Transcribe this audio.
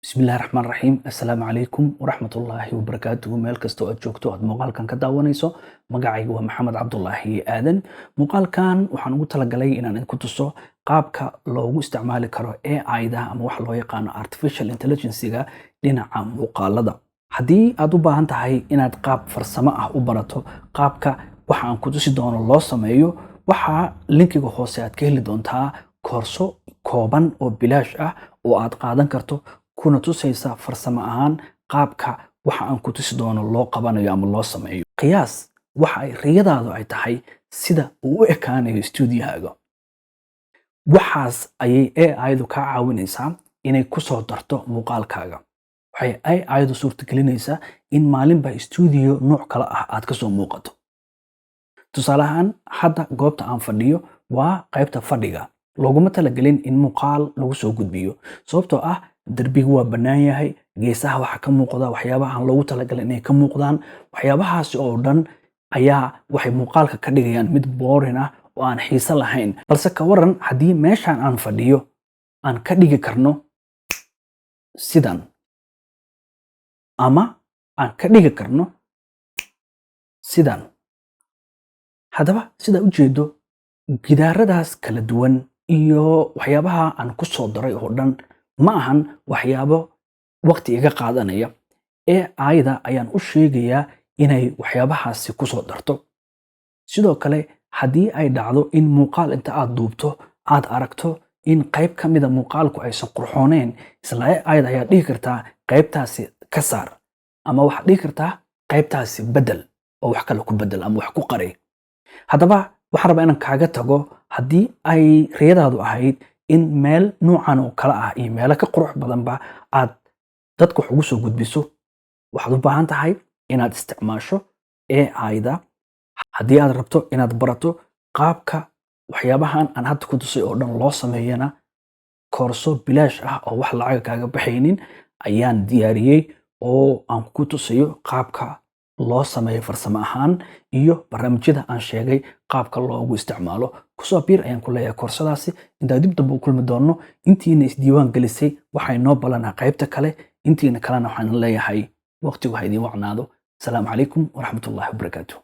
Bismillahi raxmaan raxiim. Assalaamu calaykum waraxmatullaahi wabarakaatuhu. Meel kasta oo aad joogto, aad muuqaalkan ka daawanayso, magacayga waa Maxamed Cabdulaahi Aadan. Muuqaalkan waxaan ugu talagalay inaan idinku tuso qaabka loogu isticmaali karo AI-da ama wax loo yaqaano artificial intelligence-ga dhinaca muuqaalada. Haddii aad u baahan tahay inaad qaab farsamo ah u barato qaabka waxa aan ku tusi doono loo sameeyo, waxaa linkiga hoose aad ka heli doontaa koorso kooban oo bilaash ah oo aad qaadan karto, kuna tusaysa farsamo ahaan qaabka waxa aan ku tusi doono loo qabanayo ama loo sameeyo. Qiyaas waxa ay riyadaadu ay tahay, sida uu u ekaanayo stuudiyahaaga. Waxaas ayay AI-du kaa caawinaysaa inay kusoo darto muuqaalkaaga. Waxay AI-du suurtagelinaysaa in maalinba stuudiyo nooc kale ah aad kasoo muuqato. Tusaale ahaan, hadda goobta aan fadhiyo waa qaybta fadhiga. Looguma talagelin in muuqaal lagu soo gudbiyo, sababtoo ah derbigu waa bannaan yahay, geesaha waxaa ka muuqda waxyaabaha aan loogu talagalin inay ka muuqdaan. Waxyaabahaasi oo dhan ayaa waxay muuqaalka ka dhigayaan mid boring ah oo aan xiise lahayn. Balse ka waran haddii meeshan aan fadhiyo aan ka dhigi karno sidan, ama aan ka dhigi karno sidan? Haddaba, sidaa u jeedo, gidaaradaas kala duwan iyo waxyaabaha aan ku soo daray oo dhan ma ahan waxyaabo waqti iga qaadanaya. AI-da ayaan u sheegayaa inay waxyaabahaasi ku soo darto. Sidoo kale, haddii ay dhacdo in muuqaal inta aad duubto aad aragto in qayb ka mida muuqaalku aysan qurxooneen, isla AI-da ayaad dhihi kartaa "Qaybtaasi ka saar," ama waxaad dhihi kartaa "Qaybtaasi bedel oo wax kale ku bedel ama wax ku qari." Haddaba, waxaan rabaa inaan kaaga tago, haddii ay riyadaadu ahayd in meel nuucan oo kale ah iyo meelo ka qurux badanba aad dadka wax ugu soo gudbiso, waxaad u baahan tahay inaad isticmaasho AI-da. Haddii aad rabto inaad barato qaabka waxyaabahan aan hadda ku tusay oo dhan loo sameeyana, koorso bilaash ah oo wax lacaga kaaga baxaynin ayaan diyaariyey oo aan ku tusayo qaabka loo sameeyo farsamo ahaan iyo barnaamijyada aan sheegay qaabka loogu isticmaalo. Kusoo biir ayaan ku leeyahay koorsadaasi. Intaa dib dambe u kulmi doonno, intiina isdiiwaan gelisay waxay noo ballanaa qaybta kale. Intiina kalena waxaan leeyahay waqtigu ha idiin wacnaado. Asalaamu calaykum waraxmatullahi wabarakaatu.